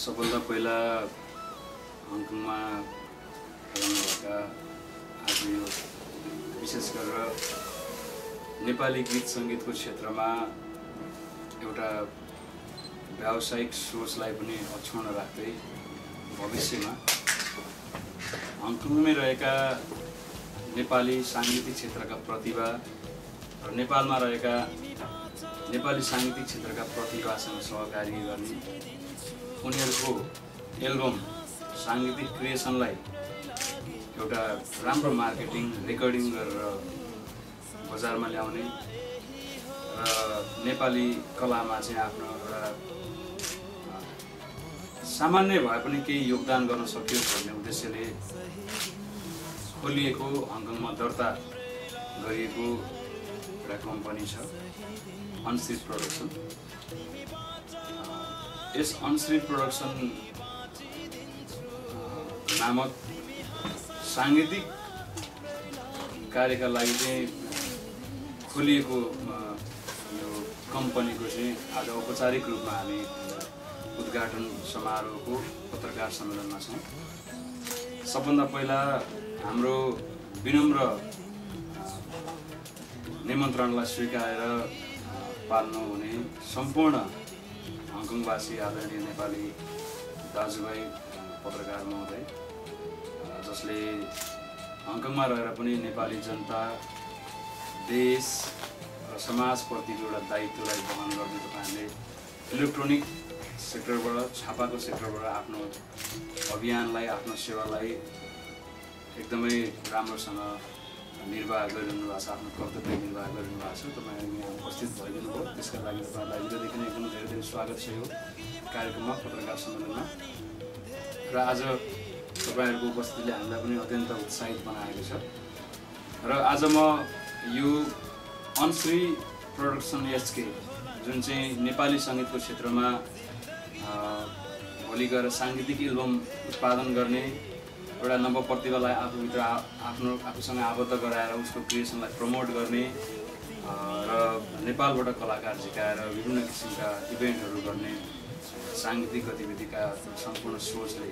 सबभन्दा पहिला हङकङमा रहनुभएका आज यो विशेष गरेर नेपाली गीत सङ्गीतको क्षेत्रमा एउटा व्यावसायिक सोचलाई पनि अक्षुण्ण राख्दै भविष्यमा हङकङमै रहेका नेपाली साङ्गीतिक क्षेत्रका प्रतिभा र नेपालमा रहेका नेपाली साङ्गीतिक क्षेत्रका प्रतिभासँग सहकारी गर्ने उनीहरूको एल्बम साङ्गीतिक क्रिएसनलाई एउटा राम्रो मार्केटिङ रेकर्डिङ गरेर बजारमा ल्याउने र नेपाली कलामा चाहिँ आफ्नो एउटा सामान्य भए पनि केही योगदान गर्न सकियोस् भन्ने उद्देश्यले खोलिएको हङकङमा दर्ता गरिएको एउटा कम्पनी छ अनश्रित प्रोडक्सन। यस अनश्रित प्रोडक्सन नामक साङ्गीतिक कार्यका लागि चाहिँ खोलिएको यो कम्पनीको चाहिँ आज औपचारिक रूपमा हामी उद्घाटन समारोहको पत्रकार सम्मेलनमा छौँ। सबभन्दा पहिला हाम्रो विनम्र निमन्त्रणलाई स्वीकारेर पाल्नु हुने सम्पूर्ण हङकङवासी आदरणीय नेपाली दाजुभाइ पत्रकार महोदय जसले हङकङमा रहेर पनि नेपाली जनता देश र समाजप्रतिको एउटा दायित्वलाई वहन गर्ने तपाईँहरूले इलेक्ट्रोनिक सेक्टरबाट छापाको सेक्टरबाट आफ्नो अभियानलाई आफ्नो सेवालाई एकदमै राम्रोसँग निर्वाह गरिरहनु भएको छ, आफ्नो कर्तव्य निर्वाह गरिरहनु भएको छ। तपाईँहरू यहाँ उपस्थित भइदिनु भयो, त्यसका लागि तपाईँहरूलाई हिजोदेखि नै एकदम धेरै धेरै स्वागत छ यो कार्यक्रममा पत्रकार सम्मेलनमा। र आज तपाईँहरूको उपस्थितिले हामीलाई पनि अत्यन्त उत्साहित बनाएको छ। र आज म यो अनश्री प्रोडक्सन एचके जुन चाहिँ नेपाली सङ्गीतको क्षेत्रमा भोलि गएर साङ्गीतिक एल्बम उत्पादन गर्ने एउटा नवप्रतिभालाई आफूसँग आबद्ध गराएर उसको क्रिएसनलाई प्रमोट गर्ने र नेपालबाट कलाकार झिकाएर विभिन्न किसिमका इभेन्टहरू गर्ने साङ्गीतिक गतिविधिका सम्पूर्ण सोचले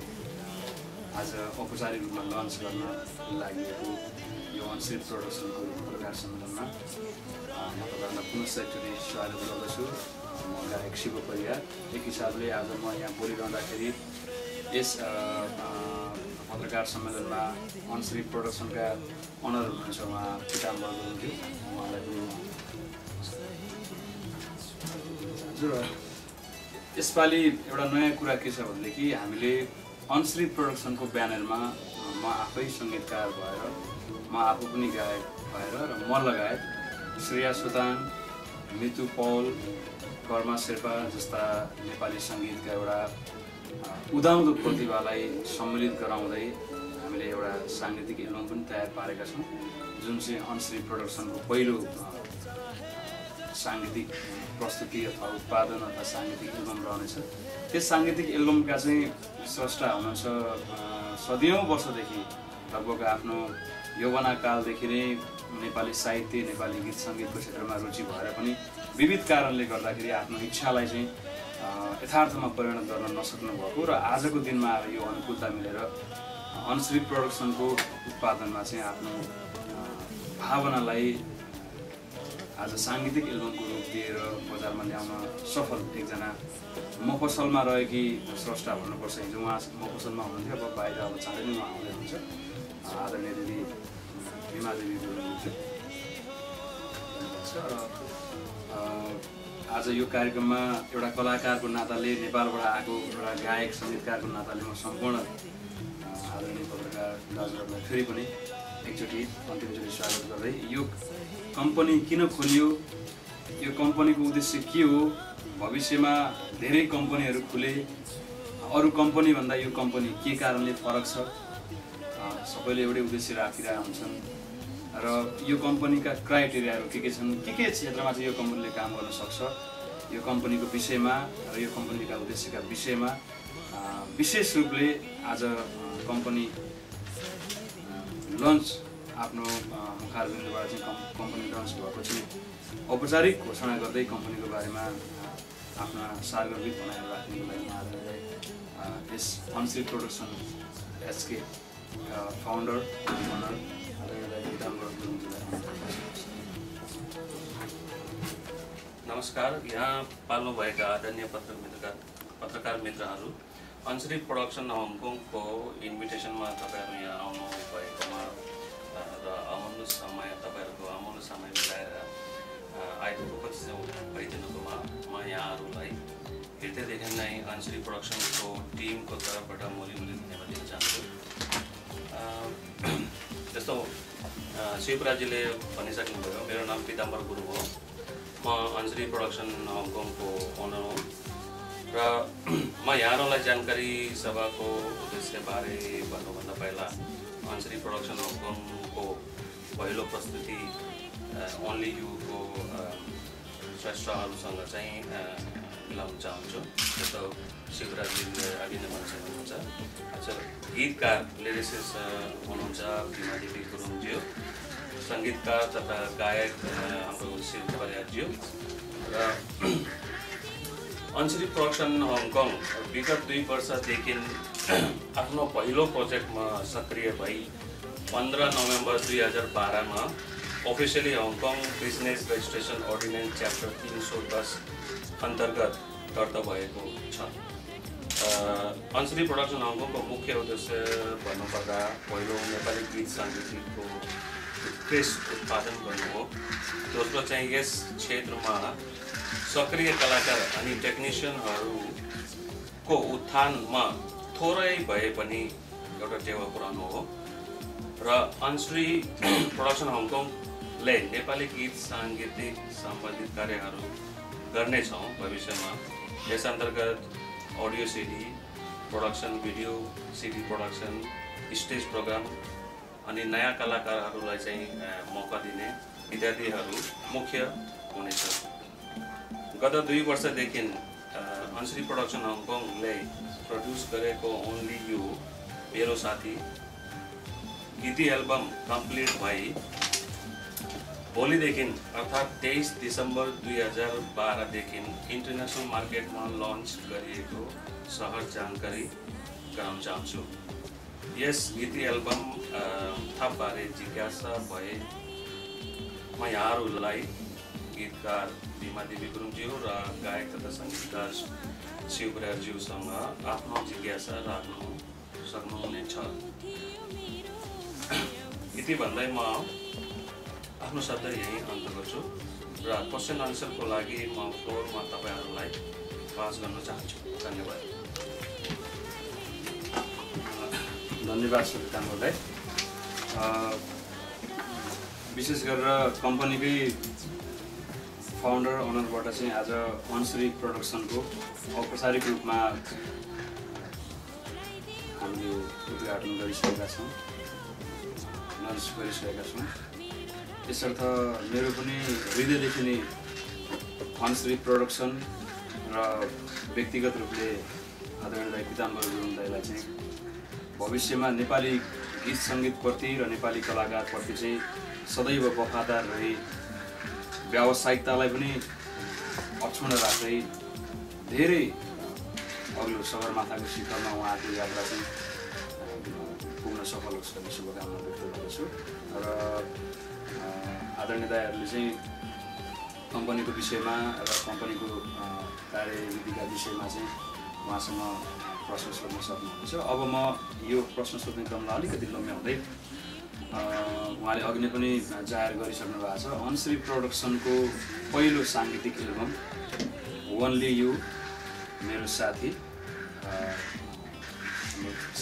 आज औपचारिक रूपमा लन्च गर्न लागि यो अनश्रित प्रोडक्सनको पत्रकार सम्मेलनमा म तपाईँहरूलाई पुनः एकचोटि स्वागत गर्दछु। म गायक शिव परियार। एक हिसाबले आज म यहाँ बोलिरहँदाखेरि यस पत्रकार सम्मेलनमा अनश्री प्रोडक्सनका अनर हुनुहुन्छ उहाँ पिताम्बर गुरुङज्यू, उहाँलाई पनि हजुर। यसपालि एउटा नयाँ कुरा के छ भनेदेखि हामीले अनश्री प्रोडक्सनको ब्यानरमा म आफै सङ्गीतकार भएर म आफू पनि गायक भएर र म लगायत श्रेया सुताङ, मितु पौल, कर्मा शेर्पा जस्ता नेपाली सङ्गीतका एउटा उदाउँदो प्रतिभालाई सम्मिलित गराउँदै हामीले एउटा साङ्गीतिक एल्बम पनि तयार पारेका छौँ जुन चाहिँ अनश्री प्रोडक्सनको पहिलो साङ्गीतिक प्रस्तुति अथवा उत्पादन अथवा साङ्गीतिक एल्बम रहनेछ। त्यस साङ्गीतिक एल्बमका चाहिँ स्रष्टा हुनुहुन्छ सदियौँ वर्षदेखि लगभग आफ्नो यौवनाकालदेखि नै नेपाली साहित्य नेपाली गीत सङ्गीतको क्षेत्रमा रुचि भएर पनि विविध कारणले गर्दाखेरि आफ्नो इच्छालाई चाहिँ यथार्थमा परिणत गर्न नसक्नु भएको र आजको दिनमा आएर यो अनुकूलता मिलेर अनश्री प्रोडक्सनको उत्पादनमा चाहिँ आफ्नो भावनालाई आज साङ्गीतिक एल्बमको रूप दिएर बजारमा ल्याउन सफल एकजना मफसलमा रहेकी स्रष्टा भन्नुपर्छ। हिजो उहाँ मफसलमा हुनुहुन्थ्यो, अब बाहिर अब चाँडै नै उहाँ आउँदै हुनुहुन्छ। आदरणीय दिदी भीमा देवी हुनुहुन्छ र आज यो कार्यक्रममा एउटा कलाकारको नाताले नेपालबाट आएको एउटा गायक सङ्गीतकारको नाताले म सम्पूर्ण आदरणीय पत्रकार दाजुहरूलाई फेरि पनि एकचोटि अन्तिमचोटि स्वागत गर्दै यो कम्पनी किन खोलियो, यो कम्पनीको उद्देश्य के हो, भविष्यमा धेरै कम्पनीहरू खुले, अरू कम्पनीभन्दा यो कम्पनी के कारणले फरक छ, सबैले एउटै उद्देश्य राखिरहेका हुन्छन् र यो कम्पनीका क्राइटेरियाहरू के छन्, के क्षेत्रमा चाहिँ यो कम्पनीले काम गर्न सक्छ, यो कम्पनीको विषयमा र यो कम्पनीका उद्देश्यका विषयमा विशेष रूपले आज कम्पनी लन्च आफ्नो मुखारबिन्दुबाट चाहिँ कम्पनी लन्च भएको चाहिँ औपचारिक घोषणा गर्दै कम्पनीको बारेमा आफ्ना सार्वजनिक बनाएर राख्नुको लागि यस अनश्री प्रोडक्सन एसके फाउन्डर ओनर नमस्कार। यहाँ पाल्नुभएका आदरणीय पत्रकार मित्रहरू, अनश्री प्रोडक्सन हङकङको इन्भिटेसनमा तपाईँहरू यहाँ आउनु भएकोमा र तपाईँहरूको अमूल्य समय मिलाएर उपस्थित भइदिनुकोमा म यहाँहरूलाई हृदयदेखि नै अनश्री प्रोडक्सनको टिमको तर्फबाट मोली धन्यवाद दिन चाहन्छु। जस्तो शिवराजीले भनिसक्नुभयो, मेरो नाम पीताम्बर गुरुङ हो। म अनश्री प्रोडक्सन हङकङको ओनर हो र म यहाँहरूलाई जानकारी सभाको उद्देश्यबारे भन्नुभन्दा पहिला अनश्री प्रोडक्सन हङकङको पहिलो प्रस्तुति ओन्ली युको श्रेष्ठहरूसँग चाहिँ मिलाउन चाहन्छु। जस्तो शिवराजीले अघि नै भनिसक्नुहुन्छ। अच्छा, गीतकार लिरिसिस्ट हुनुहुन्छ भीमा देवी गुरुङज्यू, सङ्गीतकार तथा गायक हाम्रो शिव परियारज्यू र अनश्री प्रोडक्सन हङकङ विगत 2 वर्षदेखि आफ्नो पहिलो प्रोजेक्टमा सक्रिय भई 15 नोभेम्बर 2012मा officially Hong Kong business registration ordinance chapter 310 अन्तर्गत दर्ता भएको छ। अनश्री प्रोडक्सन हङकङको मुख्य उद्देश्य भन्नुपर्दा पहिलो नेपाली गीत साङ्गीतिकको उत्कृष्ट उत्पादन गर्नु हो। दोस्रो चाहिँ यस क्षेत्रमा सक्रिय कलाकार अनि टेक्निसियनहरूको उत्थानमा थोरै भए पनि एउटा टेवा पुर्याउनु हो र अनश्री प्रोडक्सन हङकङले नेपाली गीत साङ्गीतिक सम्बन्धित कार्यहरू गर्नेछौँ भविष्यमा। यस अन्तर्गत audio CD production, video CD production, stage program अनि नयाँ कलाकारहरूलाई चाहिँ मौका दिने इत्यादिहरू मुख्य हुनेछ। गत 2 वर्षदेखि अनश्री प्रोडक्सन हङकङले प्रड्युस गरेको ओन्ली यु मेरो साथी गीती एल्बम कम्प्लिट भई भोलिदेखि अर्थात् 23 दिसम्बर 2012देखि इन्टरनेसनल मार्केटमा लन्च गरिएको सहर जानकारी गराउन चाहन्छु। यस गीती एल्बम थपबारे जिज्ञासा भए म यहाँहरूलाई गीतकार भीमा देवी गुरुङज्यू र गायक तथा सङ्गीतकार शिव परियारज्यूसँग आफ्नो जिज्ञासा राख्न सक्नुहुनेछ। यति भन्दै म आफ्नो शब्द यहीँ अन्त गर्छु र क्वेसन आन्सरको लागि म फ्लोरमा तपाईँहरूलाई पास गर्न चाहन्छु। धन्यवाद। धन्यवाद सुल्तानलाई। विशेष गरेर कम्पनीकै फाउन्डर ओनरबाट चाहिँ आज अनश्री प्रोडक्सनको औपचारिक रूपमा हामीले उद्घाटन गरिसकेका छौँ, लन्च गरिसकेका छौँ। यसर्थ मेरो पनि हृदयदेखि नै अनश्री प्रोडक्सन र व्यक्तिगत रूपले आदरणीय पीताम्बर गुरुङ दाइलाई चाहिँ भविष्यमा नेपाली गीत सङ्गीतप्रति र नेपाली कलाकारप्रति चाहिँ सदैव वफादार रही व्यावसायिकतालाई पनि अक्षुण्ण राख्दै धेरै अग्लो सगरमाथाको शिखरमा उहाँको यात्रा चाहिँ पुग्न सफल होस् भन्ने शुभकामना व्यक्त गर्दछु। र आदरणीय दाइहरूले चाहिँ कम्पनीको विषयमा र कम्पनीको कार्यविधिका विषयमा चाहिँ उहाँसँग प्रश्न सोध्न सक्नुहुनेछ। अब म यो प्रश्न सोध्ने क्रमलाई अलिकति लम्ब्याउँदै उहाँले अघि नै पनि जाहेर गरिसक्नु भएको छ। अनश्री प्रोडक्सनको पहिलो साङ्गीतिक एल्बम ओन्ली यु मेरो साथी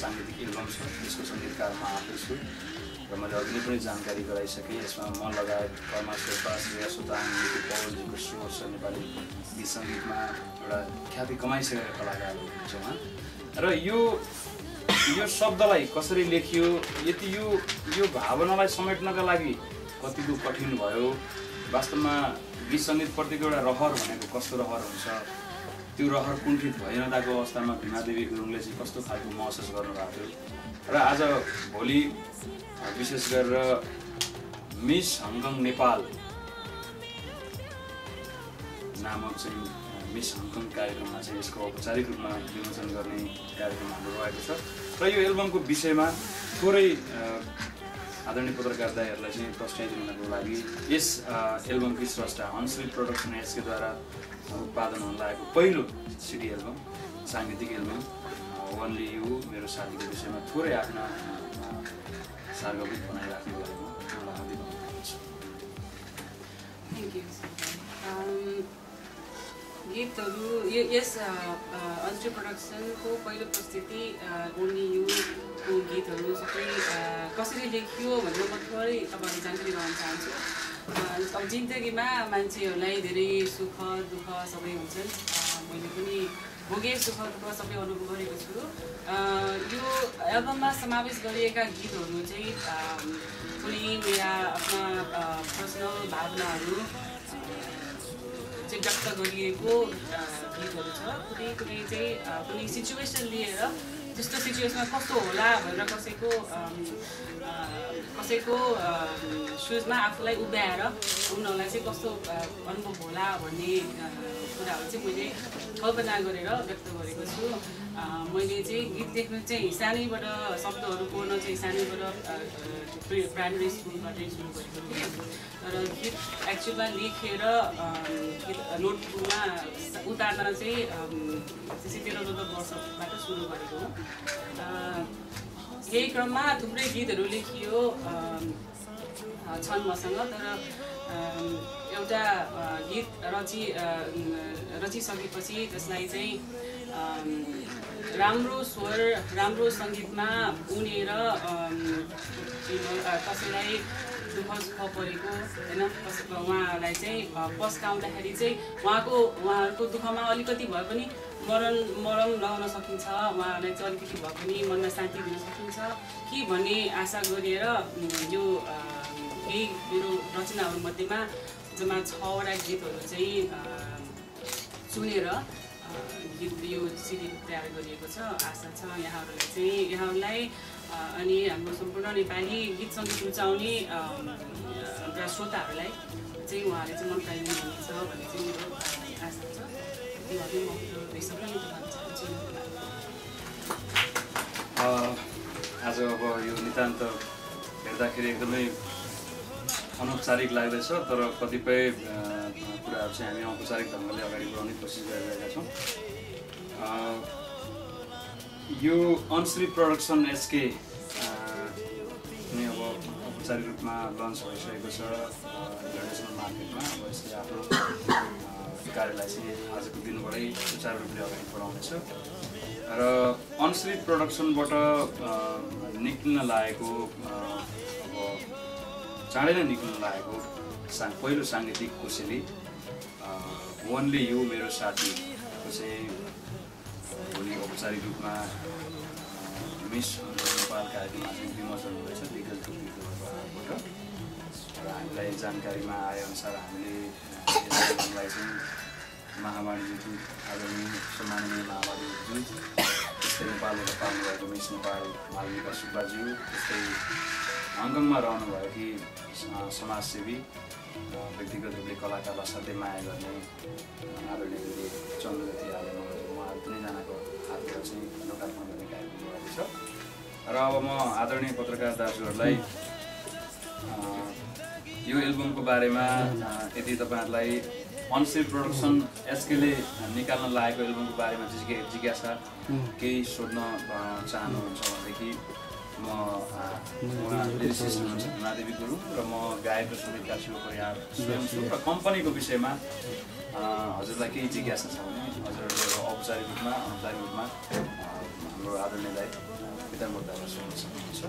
साङ्गीतिक एल्बम छ। त्यसको सङ्गीतकार म आफै छु र मैले अघि नै पनि जानकारी गराइसकेँ। यसमा म लगायत कर्मा शेर्पा, श्रेया सुताङ, निति पौलजीको स्वर छ। नेपाली गीत सङ्गीतमा एउटा ख्याति कमाइसकेका कलाकारहरू हुनुहुन्छ उहाँ। र यो शब्दलाई कसरी लेखियो, यति यो भावनालाई समेट्नका लागि कतिको कठिन भयो, वास्तवमा गीत सङ्गीतप्रतिको एउटा रहर भनेको कस्तो रहर हुन्छ, त्यो रहर कुण्ठित भइरहँदाको अवस्थामा भीमा देवी गुरुङले चाहिँ कस्तो खालको महसुस गर्नुभएको थियो। र आज भोलि विशेष गरेर मिस हङकङ नेपाल नामक चाहिँ मिस हङकङ कार्यक्रममा चाहिँ यसको औपचारिक रूपमा विमोचन गर्ने कार्यक्रम हाम्रो रहेको छ र यो एल्बमको विषयमा थोरै आदरणीय पत्रकार दाइहरूलाई चाहिँ प्रश्नाइदिनुको लागि यस एल्बमकी स्रष्टा हन्सरी प्रोडक्सन एसकेद्वारा उत्पादन हुन लागेको पहिलो सिडी एल्बम साङ्गीतिक एल्बम ओन्ली यु मेरो साथीको विषयमा थोरै आफ्ना सार्वजनिक बनाइराख्ने गरेको मलाई गीतहरू यस हन्सरी प्रोडक्सनको पहिलो प्रस्तुति ओन्ली युको गीतहरू सबै कसरी लेखियो भनेर म थोरै तपाईँहरू जानकारी गराउन चाहन्छु। अब जिन्दगीमा मान्छेहरूलाई धेरै सुख दुःख सबै हुन्छन्, मैले पनि भोगेँ सुख दुःख सबै अनुभव गरेको छु। यो एल्बममा समावेश गरिएका गीतहरू चाहिँ कुनै मेरा आफ्ना पर्सनल भावनाहरू चाहिँ व्यक्त गरिएको गीतहरू छ, कुनै चाहिँ कुनै सिचुएसन लिएर त्यस्तो सिचुएसनमा कस्तो होला भनेर कसैको सुजमा आफूलाई उभ्याएर उनीहरूलाई चाहिँ कस्तो अनुभव होला भन्ने कुराहरू चाहिँ मैले कल्पना गरेर व्यक्त गरेको छु। मैले चाहिँ गीत लेख्नु चाहिँ सानैबाट शब्दहरू कोर्न चाहिँ सानैबाट प्राइमेरी स्कुलबाटै सुरु गरेको थिएँ, तर गीत एक्चुअलमा लेखेर गीत नोटबुकमा उतार्न चाहिँ 13-14 वर्षबाट सुरु गरेको हो। यही क्रममा थुप्रै गीतहरू लेखियो छन् मसँग, तर एउटा गीत रचिसकेपछि त्यसलाई चाहिँ राम्रो स्वर राम्रो सङ्गीतमा उनेर कसैलाई दुःख सुख परेको होइन उहाँहरूलाई चाहिँ पस्काउँदाखेरि चाहिँ उहाँहरूको दुःखमा अलिकति भए पनि मरम लगाउन सकिन्छ, उहाँहरूलाई चाहिँ अलिकति भए पनि मनमा शान्ति दिन सकिन्छ कि भन्ने आशा गरेर यो यही मेरो रचनाहरूमध्येमा जम्मा 6वटा गीतहरू चाहिँ चुनेर गीत यो सिडी तयार गरिएको छ। आशा छ यहाँहरूलाई अनि हाम्रो सम्पूर्ण नेपाली गीत सङ्गीत रुचाउने हाम्रा श्रोताहरूलाई चाहिँ उहाँले चाहिँ मन पराइदिनुहुनेछ भन्ने चाहिँ मेरो आशा छ। त्यही म सबैलाई भन्न चाहन्छु। आज अब यो नितान्त हेर्दाखेरि एकदमै अनौपचारिक लाग्दैछ, तर कतिपय कुराहरू चाहिँ हामी औपचारिक ढङ्गले अगाडि बढाउने कोसिस गरिरहेका छौँ। यो हन्सरी प्रोडक्सन एसके अब औपचारिक रूपमा लन्च भइसकेको छ इन्टरनेसनल मार्केटमा। अब यसले आफ्नो कार्यलाई चाहिँ आजको दिनबाटै सुचारू रूपले अगाडि बढाउनेछ र हन्सरी प्रोडक्सनबाट निक्लिन लागेको अब चाँडै नै निक्लिन लागेको पहिलो साङ्गीतिक कोसेली ओन्ली यु मेरो साथीको चाहिँ भोलि औपचारिक रूपमा मिस नेपाल कार्यक्रममा चाहिँ विमोचन हुँदैछ दिग्गज व्यक्तित्वबाट र हामीलाई जानकारीमा आएअनुसार हामीले यसलाई चाहिँ महावाणीज्यू आदरणीय सम्माननीय महावाणीज्यू त्यस्तै नेपालबाट पाल्नुभएको मिस नेपाल मालविका सुब्बाज्यू, त्यस्तै हङकङमा रहनुभएकी समाजसेवी व्यक्तिगत रूपले कलाकारलाई साथै माया गर्ने आदरणीय दिदी चन्द्रज्योति आर्य उहाँहरू तिनैजनाको हातबाट चाहिँ लोकार्पण गर्ने कार्यक्रम भएको छ। र अब म आदरणीय पत्रकार दाजुहरूलाई यो एल्बमको बारेमा यदि तपाईँहरूलाई हन्सरी प्रोडक्सन एसकेले निकाल्न लागेको एल्बमको बारेमा जिज्ञासा केही सोध्न चाहनुहुन्छ भनेदेखि म लिरिसिस्ट हुनुहुन्छ हिमादेवी गुरुङ र म गायक र सङ्गीतकार शिव परियार स्वयं छु र कम्पनीको विषयमा हजुरलाई केही जिज्ञासा छ भने हजुरहरूले औपचारिक रूपमा अनौपचारिक रूपमा हाम्रो आदरणीयलाई पितामहरुलाई सोध्न सक्नुहुन्छ।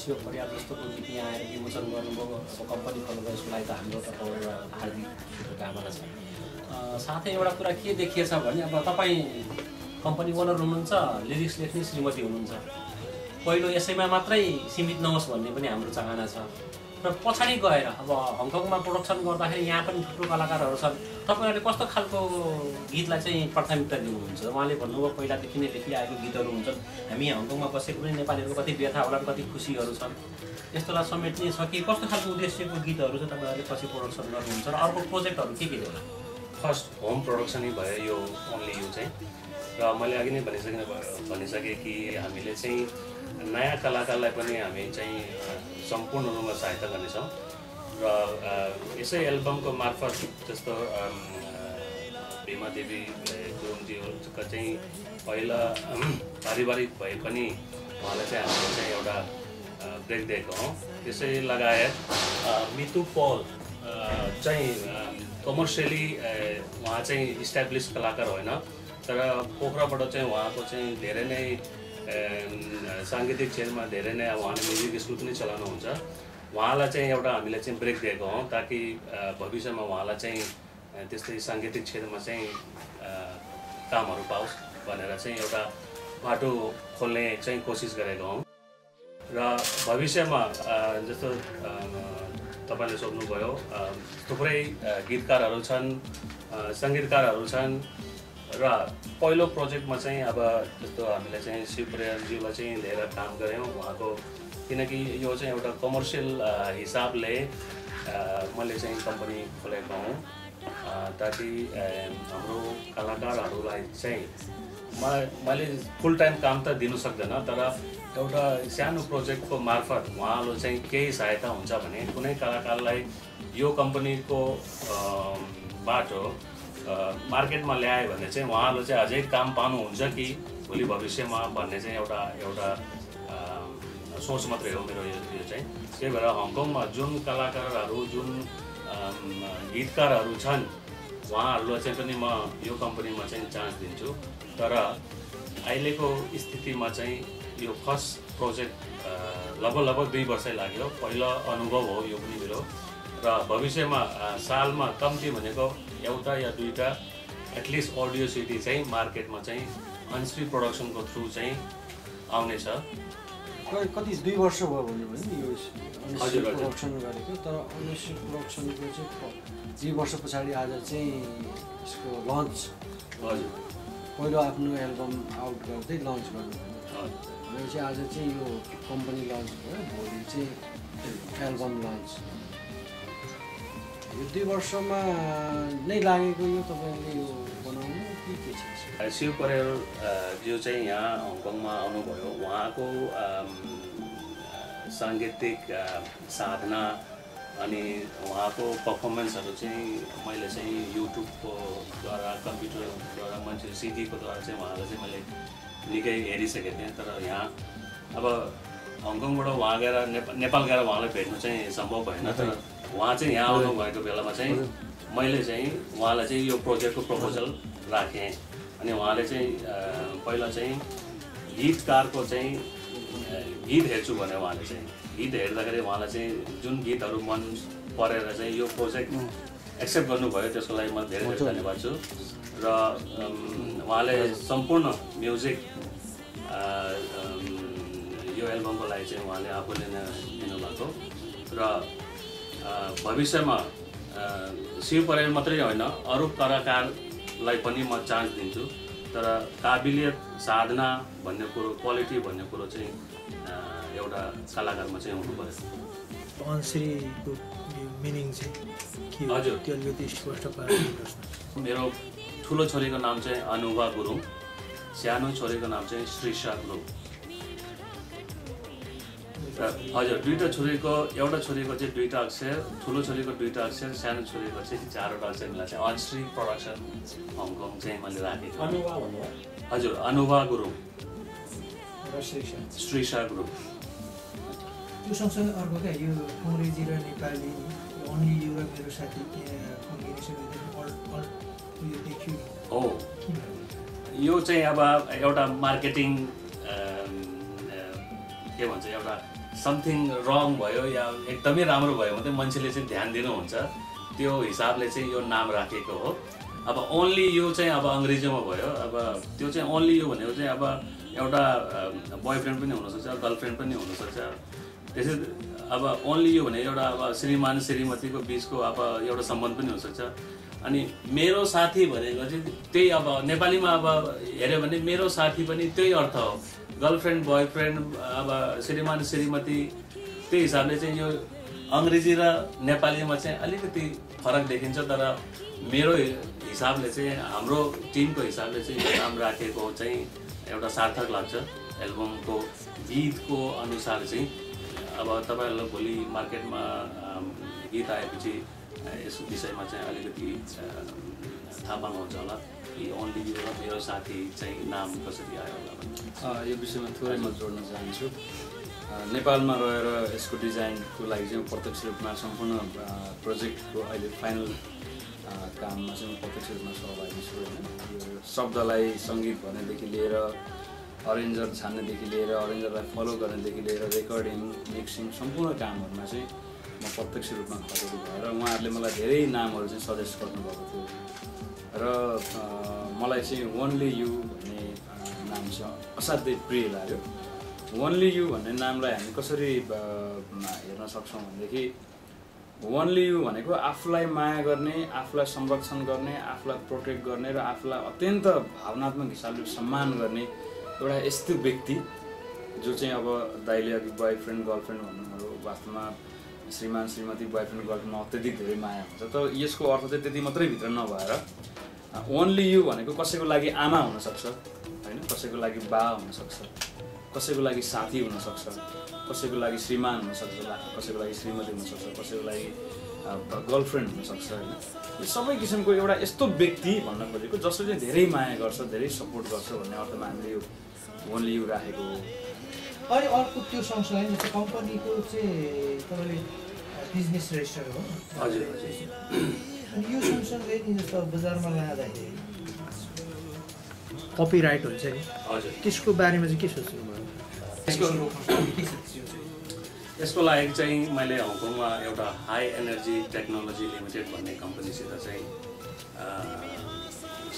शिव परियार जस्तोको गीत यहाँ आएर विमोचन गर्नुभयो, कम्पनी खोल्नुभयो, यसको लागि त हाम्रो तर्फबाट हार्दिक शुभकामना छ। साथै एउटा कुरा के देखिएछ भने अब तपाईँ कम्पनी ओनर हुनुहुन्छ, लिरिक्स लेख्ने श्रीमती हुनुहुन्छ, पहिलो यसैमा मात्रै सीमित नहोस् भन्ने पनि हाम्रो चाहना छ र पछाडि गएर अब हङकङमा प्रोडक्सन गर्दाखेरि यहाँ पनि थुप्रो कलाकारहरू छन्, तपाईँहरूले कस्तो खालको गीतलाई चाहिँ प्राथमिकता दिनुहुन्छ? उहाँले भन्नुभयो पहिलादेखि नै लेखिआएको गीतहरू हुन्छन्, हामी हङकङमा बसेको पनि नेपालीहरूको कति व्यथा होला, कति खुसीहरू छन्, यस्तोलाई समेट्ने छ कि कस्तो खालको उद्देश्यको गीतहरू चाहिँ तपाईँहरूले पछि प्रोडक्सन गर्नुहुन्छ र अर्को प्रोजेक्टहरू के होला? फर्स्ट होम प्रोडक्सन भयो यो ओन्ली यो चाहिँ। र मैले अघि नै भनिसकेँ कि हामीले चाहिँ नयाँ कलाकारलाई पनि हामी चाहिँ सम्पूर्ण रूपमा सहायता गर्नेछौँ र यसै एल्बमको मार्फत जस्तो भीमा देवी गुरुङजीको चाहिँ पहिला पारिवारिक भए पनि उहाँलाई चाहिँ हामीले चाहिँ एउटा ब्रेक दिएको हौँ। त्यसै लगायत मितु पल चाहिँ कमर्सियली उहाँ चाहिँ इस्टाब्लिस कलाकार होइन, तर पोखराबाट चाहिँ उहाँको चाहिँ धेरै नै साङ्गीतिक क्षेत्रमा धेरै नै अब उहाँले म्युजिक स्कुल पनि चलाउनुहुन्छ। उहाँलाई चाहिँ एउटा हामीले चाहिँ ब्रेक दिएको हौँ ताकि भविष्यमा उहाँलाई चाहिँ त्यस्तै साङ्गीतिक क्षेत्रमा चाहिँ कामहरू पाओस् भनेर चाहिँ एउटा बाटो खोल्ने चाहिँ कोसिस गरेको हौँ। र भविष्यमा जस्तो तपाईँले सोध्नुभयो थुप्रै गीतकारहरू छन्, सङ्गीतकारहरू छन् र पहिलो प्रोजेक्टमा चाहिँ अब जस्तो हामीले चाहिँ शिवप्रियाज्यूलाई चाहिँ लिएर काम गऱ्यौँ उहाँको, किनकि यो चाहिँ एउटा कमर्सियल हिसाबले मैले चाहिँ कम्पनी खोलेको हुँ ताकि हाम्रो कलाकारहरूलाई चाहिँ मैले फुल टाइम काम त दिनु सक्दैन, तर एउटा सानो प्रोजेक्टको मार्फत उहाँहरू चाहिँ केही सहायता हुन्छ भने कुनै कलाकारलाई यो कम्पनीको बाटो मार्केटमा ल्यायो भने चाहिँ उहाँहरूले चाहिँ अझै काम पाउनुहुन्छ कि भोलि भविष्यमा भन्ने चाहिँ एउटा सोच मात्रै हो मेरो यो चाहिँ। त्यही भएर हङकङमा जुन कलाकारहरू जुन गीतकारहरू छन् उहाँहरूलाई चाहिँ पनि म यो कम्पनीमा चाहिँ चान्स दिन्छु। तर अहिलेको स्थितिमा चाहिँ यो फर्स्ट प्रोजेक्ट लगभग 2 वर्षै लाग्यो, पहिलो अनुभव हो यो पनि मेरो। र भविष्यमा सालमा कम्ती भनेको एउटा या दुईटा एटलिस्ट अडियो सिडी चाहिँ मार्केटमा चाहिँ अन्श्री प्रोडक्सनको थ्रु चाहिँ आउनेछ। कति 2 वर्ष भयो भने यो प्रोडक्सन गरेको, तर अन्श्री प्रोडक्सनको चाहिँ 2 वर्ष पछाडि आज चाहिँ यसको लन्च, हजुर पहिलो आफ्नो एल्बम आउट गर्दै लन्च गर्नुभयो भनेपछि आज चाहिँ यो कम्पनी लन्च भयो, भोलि चाहिँ एल्बम लन्च। यो 2 वर्षमा नै लागेको यो तपाईँले यो बनाउनु के छ? शिव परेल जो चाहिँ यहाँ हङकङमा आउनुभयो, उहाँको साङ्गीतिक साधना अनि उहाँको पर्फर्मेन्सहरू चाहिँ मैले चाहिँ युट्युबको द्वारा कम्प्युटरद्वारा मान्छे सिडीको द्वारा चाहिँ उहाँलाई चाहिँ मैले निकै हेरिसकेको थिएँ। तर यहाँ अब हङकङबाट उहाँ गएर नेपाल गएर उहाँलाई भेट्नु चाहिँ सम्भव भएन, तर उहाँ चाहिँ यहाँ आउनुभएको बेलामा चाहिँ मैले चाहिँ उहाँलाई चाहिँ यो प्रोजेक्टको प्रपोजल राखेँ। अनि उहाँले चाहिँ पहिला चाहिँ गीतकारको चाहिँ गीत हेर्छु भने उहाँले चाहिँ गीत हेर्दाखेरि उहाँलाई चाहिँ जुन गीतहरू मन परेर चाहिँ यो प्रोजेक्ट एक्सेप्ट गर्नुभयो, त्यसको लागि म धेरै धेरै धन्यवाद छु। र उहाँले सम्पूर्ण म्युजिक यो एल्बमको लागि चाहिँ उहाँले आफूले नै दिनुभएको। र भविष्यमा शिव परेल मात्रै होइन अरू कलाकारलाई पनि म चान्स दिन्छु, तर काबिलियत साधना भन्ने कुरो क्वालिटी भन्ने कुरो चाहिँ एउटा कलाकारमा चाहिँ हुनु पर्यो। अन्श्रीको मिनिङ चाहिँ के हो? हजुर त्यो अलिकति स्पष्ट पार्नुहोस् न। मेरो ठुलो छोरीको नाम चाहिँ अनुभा गुरुङ, सानो छोरीको नाम चाहिँ श्रीषा गुरुङ। हजुर दुईवटा छोरीको, एउटा छोरीको चाहिँ 2टा अक्षर, ठुलो छोरीको 2टा अक्षर, सानो छोरीको चाहिँ 4वटा अक्षर मिला चाहिँ अन्श्री प्रोडक्सन हङकङ चाहिँ मैले राखेको। अनुभा भन्नुभयो? हजुर अनुभा गुरुङ र श्रीषा गुरुङ। त्यो सँगसँगै अर्को क्या यो अङ्ग्रेजी र नेपाली ओन्ली यो र मेरो साथी कम्बिनेसन उयो देखियो हो, यो चाहिँ अब एउटा मार्केटिङ के भन्छ एउटा समथिङ रङ भयो या एकदमै राम्रो भयो भने मान्छेले चाहिँ ध्यान दिनुहुन्छ, त्यो हिसाबले चाहिँ यो नाम राखेको हो। अब ओन्ली यो चाहिँ अब अङ्ग्रेजीमा भयो, अब त्यो चाहिँ ओन्ली यो भनेको चाहिँ अब एउटा बोयफ्रेन्ड पनि हुनसक्छ, गर्लफ्रेन्ड पनि हुनसक्छ। त्यसै अब ओन्ली यो भने एउटा अब श्रीमान श्रीमतीको बिचको अब एउटा सम्बन्ध पनि हुनसक्छ। अनि मेरो साथी भनेको चाहिँ त्यही अब नेपालीमा अब हेऱ्यो भने मेरो साथी पनि त्यही अर्थ हो, गर्लफ्रेन्ड बोयफ्रेन्ड अब श्रीमान श्रीमती, त्यही हिसाबले चाहिँ यो अङ्ग्रेजी र नेपालीमा चाहिँ अलिकति फरक देखिन्छ, तर मेरो हिसाबले चाहिँ हाम्रो टिमको हिसाबले चाहिँ यो नाम राखेको चाहिँ एउटा सार्थक लाग्छ। एल्बमको गीतको अनुसार चाहिँ अब तपाईँहरूलाई भोलि मार्केटमा गीत आएपछि यस विषयमा चाहिँ अलिकति थाहा पाउनुहुन्छ होला कि ओन्ली यु र मेरो साथी चाहिँ नाम कसरी आयो होला। यो विषयमा थोरै म जोड्न चाहन्छु। नेपालमा रहेर यसको डिजाइनको लागि चाहिँ प्रत्यक्ष रूपमा सम्पूर्ण प्रोजेक्टको अहिले फाइनल काममा चाहिँ प्रत्यक्ष रूपमा सहभागी छु होइन। यो शब्दलाई सङ्गीत भन्नेदेखि लिएर अरेन्जर छान्नेदेखि लिएर अरेन्जरलाई फलो गर्नेदेखि लिएर रेकर्डिङ मिक्सिङ सम्पूर्ण कामहरूमा चाहिँ म प्रत्यक्ष रूपमा खटेको भएर उहाँहरूले मलाई धेरै नामहरू चाहिँ सजेस्ट गर्नुभएको थियो र मलाई चाहिँ ओन्ली यु भन्ने नाम चाहिँ असाध्यै प्रिय लाग्यो। ओन्ली यु भन्ने नामलाई हामी कसरी हेर्न सक्छौँ भनेदेखि ओन्ली यु भनेको आफूलाई माया गर्ने, आफूलाई संरक्षण गर्ने, आफूलाई प्रोटेक्ट गर्ने र आफूलाई अत्यन्त भावनात्मक हिसाबले सम्मान गर्ने एउटा यस्तो व्यक्ति जो चाहिँ अब दाइले अघि बोयफ्रेन्ड गर्लफ्रेन्ड भन्नुभयो, वास्तवमा श्रीमान श्रीमती बोयफ्रेन्ड गर्लफ्रेन्डमा अत्यधिक धेरै माया हुन्छ। तर यसको अर्थ चाहिँ त्यति मात्रै भित्र नभएर ओन्ली यु भनेको कसैको लागि आमा हुनसक्छ होइन, कसैको लागि बा हुनसक्छ, कसैको लागि साथी हुनसक्छ, कसैको लागि श्रीमान हुनसक्छ, कसैको लागि श्रीमती हुनसक्छ, कसैको लागि गर्लफ्रेन्ड हुनसक्छ होइन। यो सबै किसिमको एउटा यस्तो व्यक्ति भन्न खोजेको जसले चाहिँ धेरै माया गर्छ, धेरै सपोर्ट गर्छ भन्ने अर्थमा हामीले यो ओन्ली यु राखेको हो। अनि अर्को त्यो सँगसँगै जस्तो कम्पनीको चाहिँ तपाईँले बिजनेस रेजिस्टर हो। हजुर। अनि यो सँगसँगै नि जस्तो बजारमा लाँदाखेरि कपिराइट हुन्छ नि, हजुर, त्यसको बारेमा चाहिँ के सोच्नुभयो? यसको लागि चाहिँ मैले हङकङमा एउटा हाई एनर्जी टेक्नोलोजी लिमिटेड भन्ने कम्पनीसित चाहिँ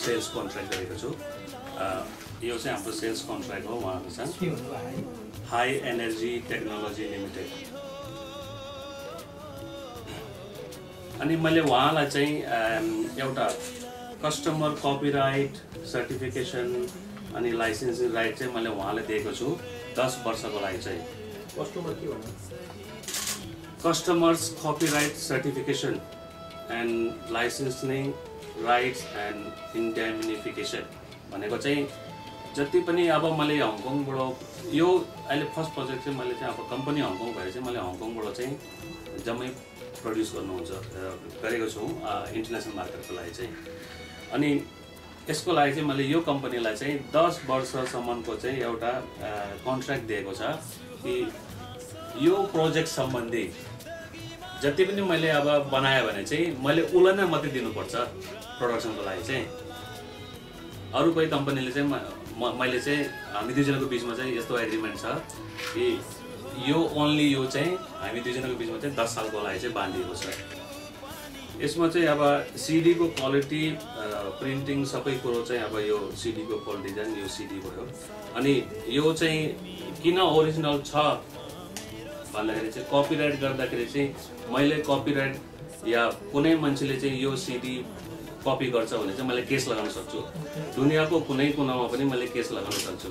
सेल्स कन्ट्र्याक्ट गरेको छु। यो चाहिँ हाम्रो सेल्स कन्ट्र्याक्ट हो उहाँको चाहिँ हाई एनर्जी टेक्नोलोजी लिमिटेड। अनि मैले उहाँलाई चाहिँ एउटा कस्टमर कपिराइट सर्टिफिकेसन अनि लाइसेन्सिङ राइट चाहिँ मैले उहाँलाई दिएको छु 10 वर्षको लागि चाहिँ। कस्टमर के भन्नु? Customers copyright certification and licensing rights and indemnification भनेको चाहिँ जति पनि अब मैले हङकङबाट यो अहिले फर्स्ट प्रोजेक्ट चाहिँ मैले चाहिँ अब कम्पनी हङकङ भएर चाहिँ मैले हङकङबाट चाहिँ जम्मै प्रड्युस गरेको छु इन्टरनेसनल मार्केटको लागि चाहिँ। अनि यसको लागि चाहिँ मैले यो कम्पनीलाई चाहिँ 10 वर्षसम्मको चाहिँ एउटा कन्ट्र्याक्ट दिएको छ कि यो प्रोजेक्ट सम्बन्धी जति पनि मैले अब बनायो भने चाहिँ मैले उसलाई नै मात्रै दिनुपर्छ प्रोडक्सनको लागि चाहिँ। अरू कोही कम्पनीले चाहिँ मैले चाहिँ हामी दुईजनाको बिचमा चाहिँ यस्तो एग्रिमेन्ट छ कि यो ओन्ली यो चाहिँ हामी दुईजनाको बिचमा चाहिँ 10 सालको लागि चाहिँ बाँधिएको छ। यसमा चाहिँ अब सिडीको क्वालिटी प्रिन्टिङ सबै कुरो चाहिँ अब यो सिडीको क्वालिटी चाहिँ यो सिडी भयो। अनि यो चाहिँ किन ओरिजिनल छ भन्दाखेरि चाहिँ कपिराइट गर्दाखेरि चाहिँ मैले कपिराइट या कुनै मान्छेले चाहिँ यो सिडी कपी गर्छ भने चाहिँ मैले केस लगाउन सक्छु, दुनियाँको कुनै कुनामा पनि मैले केस लगाउन सक्छु।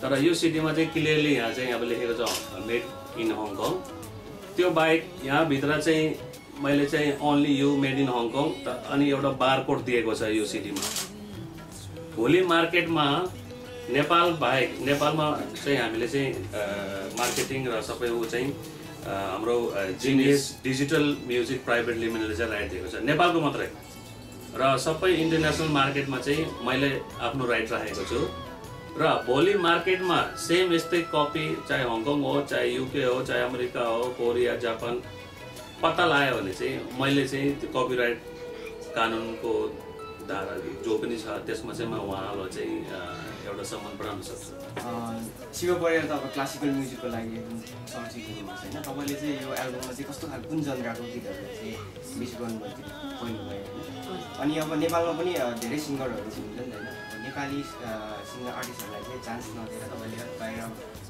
तर यो सिडीमा चाहिँ क्लियरली यहाँ चाहिँ अब लेखेको छ मेड इन हङकङ। त्यो बाहेक यहाँभित्र चाहिँ मैले चाहिँ only you made in Hong Kong अनि एउटा बारकोड दिएको छ यो सिडीमा। भोलि मार्केटमा नेपाल बाहेक नेपालमा चाहिँ हामीले चाहिँ मार्केटिङ र सबै ऊ चाहिँ हाम्रो जिनियस डिजिटल म्युजिक प्राइभेट लिमिटेडले चाहिँ राइट दिएको छ नेपालको मात्रै, र सबै इन्टरनेसनल मार्केटमा चाहिँ मैले आफ्नो राइट राखेको छु। र भोलि मार्केटमा सेम यस्तै कपी चाहे हङकङ हो, चाहे युके हो, चाहे अमेरिका हो, कोरिया, जापान पत्ता लगायो भने चाहिँ मैले चाहिँ त्यो कपिराइट कानुनको धारा जो पनि छ त्यसमा चाहिँ म उहाँलाई चाहिँ एउटा सम्मान बढाउन सक्छु। शिव परियार त अब क्लासिकल म्युजिकको लागि चर्चित हुनुहुन्छ होइन, तपाईँले चाहिँ यो एल्बममा चाहिँ कस्तो खालको कुन जनराको गीतहरू चाहिँ मिक्स गर्नुभयो पहिलो भयो होइन। अनि अब नेपालमा पनि धेरै सिङ्गरहरू हुनुहुन्छ नि होइन, नेपाली सिङ्गर आर्टिस्टहरूलाई चाहिँ चान्स नदिएर तपाईँले बाहिर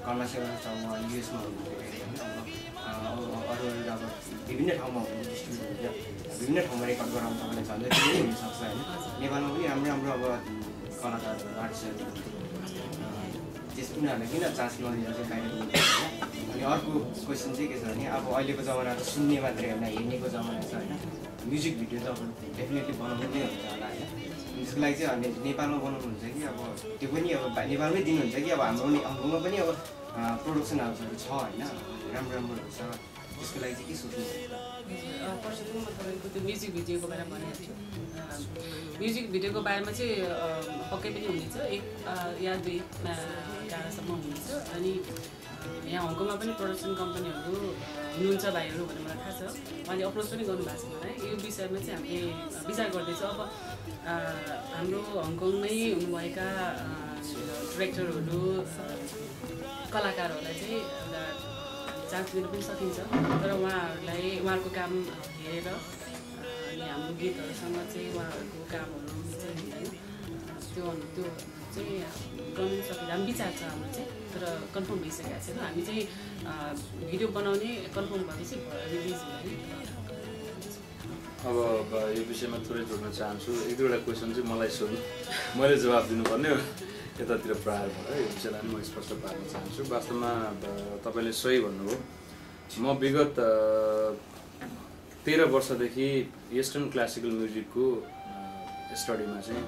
कमर्सियल ठाउँमा युएसमा हुनुहुन्थ्यो होइन, अरू अब विभिन्न ठाउँमा हुनुहुन्छ, डिस्ट्रिब्युट हुन्छ, विभिन्न ठाउँमा रेकर्ड गराउनु तपाईँलाई झन्डै धेरै हुनसक्छ होइन। नेपालमा पनि राम्रो राम्रो अब कलाकारहरू आर्टिस्टहरू उनीहरूलाई किन चान्स नदिएर चाहिँ बाहिर गएको होइन। अनि अर्को क्वेसन चाहिँ के छ भने अब अहिलेको जमाना त सुन्ने मात्रै होइन हेर्नेको जमाना छ होइन। म्युजिक भिडियो त अब डेफिनेटली बनाउनु नै हुन्छ होला होइन। त्यसको लागि चाहिँ हामी नेपालमा बनाउनुहुन्छ कि अब त्यो पनि अब नेपालमै दिनुहुन्छ कि अब हाम्रोमा पनि अब प्रोडक्सन हाउसहरू छ होइन, राम्रो राम्रोहरू छ। त्यसको लागि चाहिँ के सोच्नुहुन्छ? पर्सनली म तपाईँको त्यो म्युजिक भिडियोको बारेमा भनिहाल्छु। म्युजिक भिडियोको बारेमा चाहिँ पक्कै पनि हुनेछ, 1 या 2 गानासम्म हुनेछ। अनि यहाँ हङकङमा पनि प्रोडक्सन कम्पनीहरू हुनुहुन्छ भाइहरू भनेर मलाई थाहा छ, उहाँले अप्रोच पनि गर्नुभएको छ मलाई। यो विषयमा चाहिँ हामीले विचार गर्दैछौँ। अब हाम्रो हङकङमै हुनुभएका डिरेक्टरहरू कलाकारहरूलाई चाहिँ एउटा चान्स दिन पनि सकिन्छ, तर उहाँहरूको काम हेरेर अनि हाम्रो गीतहरूसँग चाहिँ उहाँहरूको कामहरू चाहिँ हुँदैन, त्यो चाहिँ गर्नु सकिन्छ। हामी विचार छ हाम्रो चाहिँ, तर कन्फर्म भइसकेको छैन। हामी चाहिँ भिडियो बनाउने कन्फर्म भएपछि रिलिज हुँदैन। अब यो विषयमा थोरै जोड्न चाहन्छु। 1-2वटा क्वेसन चाहिँ मलाई सोध्नु, मैले जवाब दिनुपर्ने हो, यतातिर प्रहार भयो। यो विषयलाई म स्पष्ट पार्न चाहन्छु। वास्तवमा तपाईँले सही भन्नुभयो। म विगत 13 वर्षदेखि वेस्टर्न क्लासिकल म्युजिकको स्टडीमा चाहिँ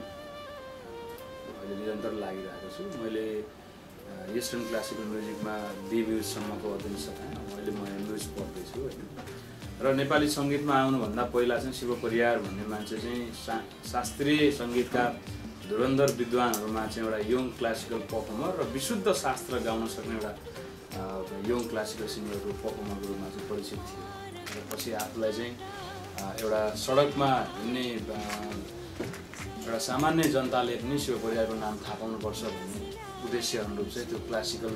अहिले निरन्तर लागिरहेको छु। मैले वेस्टर्न क्लासिकल म्युजिकमा BA सम्मको अध्ययन सकाएँ। अहिले म MA पढ्दैछु होइन। र नेपाली सङ्गीतमा आउनुभन्दा पहिला चाहिँ शिव परियार भन्ने मान्छे चाहिँ शास्त्रीय सङ्गीतका धुरन्धर विद्वानहरूमा चाहिँ एउटा यङ क्लासिकल पर्फर्मर र विशुद्ध शास्त्र गाउन सक्ने एउटा यङ क्लासिकल सिङ्गरको पर्फर्मरको रूपमा चाहिँ परिचित थियो। र पछि आफूलाई चाहिँ एउटा सडकमा हिँड्ने एउटा सामान्य जनताले पनि शिव परियारको नाम थाहा पाउनुपर्छ भन्ने उद्देश्य अनुरूप चाहिँ त्यो क्लासिकल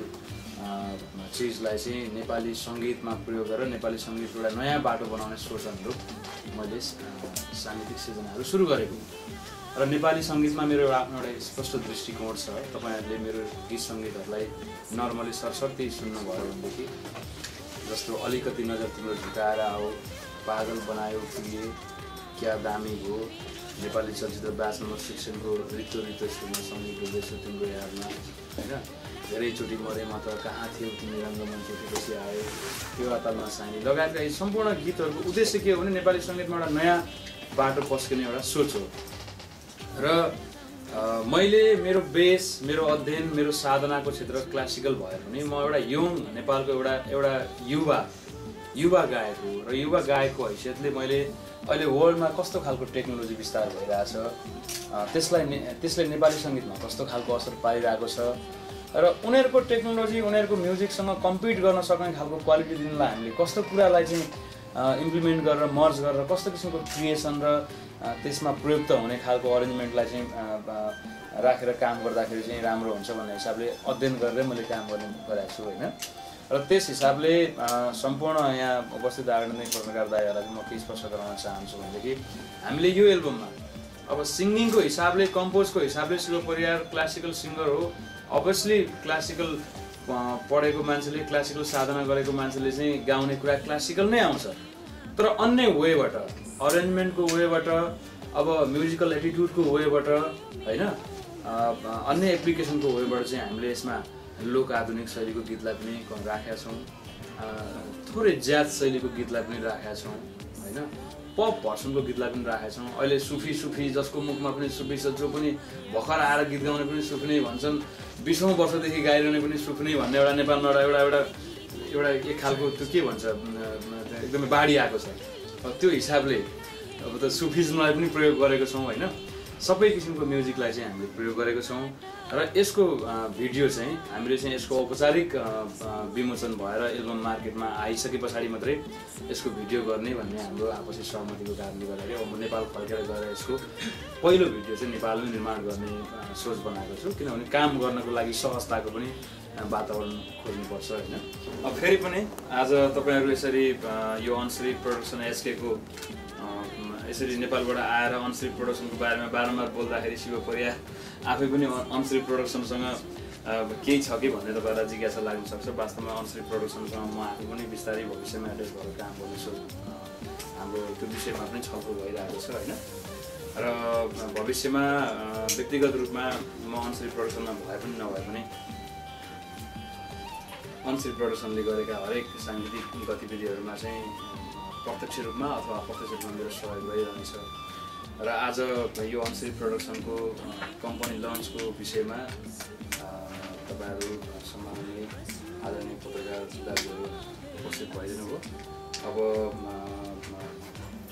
चिजलाई चाहिँ नेपाली सङ्गीतमा प्रयोग गरेर नेपाली सङ्गीतको एउटा नयाँ बाटो बनाउने सोच अनुरूप मैले साङ्गीतिक सिर्जनाहरू सुरु गरेको। र नेपाली सङ्गीतमा मेरो आफ्नो एउटा स्पष्ट दृष्टिकोण छ। तपाईँहरूले मेरो गीत सङ्गीतहरूलाई नर्मली सरस्वती सुन्नुभयो भनेदेखि जस्तो अलिकति नजर तिम्रो झुकाएर आओ, पागल बनायो पुगे, क्या दामी हो, नेपाली चलचित्र 22 नम्बर सेक्सनको रितो रितो सुन्न सङ्गीत हुँदैछ तिम्रो यादमा होइन, धेरैचोटि मरेमा त कहाँ थियो तिमी रङ्गमञ्च पछि आयो, त्यो अतालमा सानी लगायतका यी सम्पूर्ण गीतहरूको उद्देश्य के हो भने नेपाली सङ्गीतमा एउटा नयाँ बाटो पस्किने एउटा सोच हो। र मैले मेरो बेस, मेरो अध्ययन, मेरो साधनाको क्षेत्र क्लासिकल भए पनि म एउटा यङ नेपालको एउटा युवा गायक हो। र युवा गायकको हैसियतले मैले अहिले वर्ल्डमा कस्तो खालको टेक्नोलोजी विस्तार भइरहेछ, त्यसले नेपाली सङ्गीतमा कस्तो खालको असर पारिरहेको छ र उनीहरूको टेक्नोलोजी उनीहरूको म्युजिकसँग कम्पिट गर्न सक्ने खालको क्वालिटी दिनलाई हामीले कस्तो कुरालाई चाहिँ इम्प्लिमेन्ट गरेर मर्ज गरेर कस्तो किसिमको क्रिएसन र त्यसमा प्रयुक्त हुने खालको अरेन्जमेन्टलाई चाहिँ राखेर काम गर्दाखेरि चाहिँ राम्रो हुन्छ भन्ने हिसाबले अध्ययन गरेर मैले काम गरेको छु होइन। र त्यस हिसाबले सम्पूर्ण यहाँ उपस्थित आदरणीय पत्रकार दाइहरूलाई चाहिँ म के स्पष्ट गराउन चाहन्छु भनेदेखि हामीले यो एल्बममा अब सिङ्गिङको हिसाबले, कम्पोजको हिसाबले शिव परियार क्लासिकल सिङ्गर हो। अभियसली क्लासिकल पढेको मान्छेले, क्लासिकल साधना गरेको मान्छेले चाहिँ गाउने कुरा क्लासिकल नै आउँछ, तर अन्य वेबाट, अरेन्जमेन्टको वेबाट, अब म्युजिकल एटिट्युडको वेबाट होइन, अन्य एप्लिकेसनको वेबाट चाहिँ हामीले यसमा लोक आधुनिक शैलीको गीतलाई पनि राखेका छौँ, थोरै ज्याज शैलीको गीतलाई पनि राखेका छौँ होइन, पप भर्सनको गीतलाई पनि राखेका छौँ। अहिले सुफी जसको मुखमा पनि सुफी छ, जो पनि भर्खर आएर गीत गाउने पनि सुफ्ने भन्छन्, 20औं वर्षदेखि गाइरहने पनि सुफ्ने भन्ने एउटा नेपालमा एउटा एक खालको त्यो के भन्छ एकदमै बाढी आएको छ। त्यो हिसाबले अब त सुफिजमलाई पनि प्रयोग गरेको छौँ होइन। सबै किसिमको म्युजिकलाई चाहिँ हामीले प्रयोग गरेको छौँ र यसको भिडियो चाहिँ हामीले चाहिँ यसको औपचारिक विमोचन भएर एल्बम मार्केटमा आइसके पछाडि मात्रै यसको भिडियो गर्ने भन्ने हाम्रो आपसी सहमतिको कारणले गर्दाखेरि अब म नेपाल फर्केर गएर यसको पहिलो भिडियो चाहिँ नेपालमै निर्माण गर्ने सोच बनाएको छु, किनभने काम गर्नको लागि सहजताको पनि वातावरण खोज्नुपर्छ होइन। अब फेरि पनि आज तपाईँहरू यसरी यो अनश्री प्रोडक्सन एसकेको यसरी नेपालबाट आएर अनश्री प्रोडक्सनको बारेमा बारम्बार बोल्दाखेरि शिव परियार आफै पनि अनश्री प्रोडक्सनसँग केही छ कि भन्ने तपाईँलाई जिज्ञासा लाग्न सक्छ। वास्तवमा अनश्री प्रोडक्सनसँग म आफै पनि बिस्तारै भविष्यमा एड्रेस भएर काम गर्नेछु, हाम्रो त्यो विषयमा पनि छलफल भइरहेको छ होइन। र भविष्यमा व्यक्तिगत रूपमा म अनश्री प्रोडक्सनमा भए पनि नभए पनि अनसिल प्रोडक्सनले गरेका हरेक साङ्गीतिक गतिविधिहरूमा चाहिँ प्रत्यक्ष रूपमा अथवा अप्रत्यक्ष रूपमा मेरो सहयोग भइरहनेछ र आज यो अनसिल प्रोडक्सनको कम्पनी लन्चको विषयमा तपाईँहरू सम्माननीय आदरणीय पत्रकार दाजुहरू उपस्थित भइदिनु भयो। अब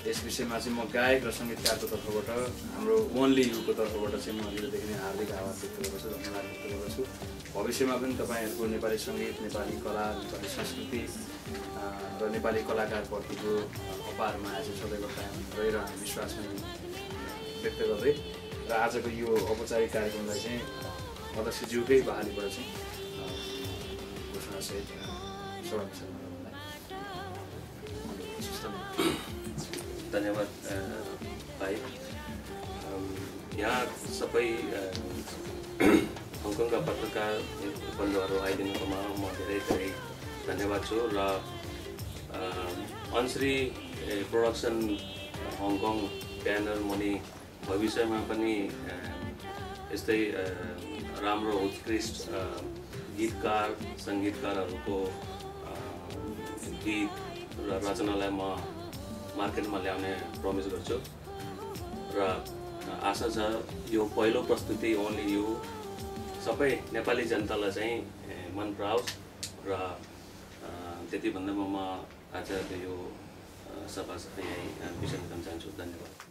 यस विषयमा चाहिँ म गायक र सङ्गीतकारको तर्फबाट हाम्रो ओन्ली युको तर्फबाट चाहिँ म अहिलेदेखि नै हार्दिक आभार व्यक्त गर्दछु, धन्यवाद व्यक्त गर्दछु। भविष्यमा पनि तपाईँहरूको नेपाली सङ्गीत, नेपाली कला, नेपाली संस्कृति र नेपाली कलाकारप्रतिको अपार माया चाहिँ सदैव कायम रहिरहने विश्वास नै व्यक्त गर्दै र आजको यो औपचारिक कार्यक्रमलाई चाहिँ अध्यक्षज्यूकै बहालीबाट चाहिँ घोषणासहित धन्यवाद भाइ। यहाँ सबै हङकङका पत्रकार बन्धुहरू आइदिनुकोमा म धेरै धेरै धन्यवाद छु र अनश्री प्रोडक्सन हङकङ ब्यानर मुनि भविष्यमा पनि यस्तै राम्रो उत्कृष्ट गीतकार सङ्गीतकारहरूको गीत र रचनालाई म मार्केटमा ल्याउने प्रमिस गर्छु र आशा छ यो पहिलो प्रस्तुति ओन्ली यु सबै नेपाली जनतालाई चाहिँ मन पराओस् र त्यति भन्दामा म आजको यो सभा यहीँ विषय गर्न चाहन्छु। धन्यवाद।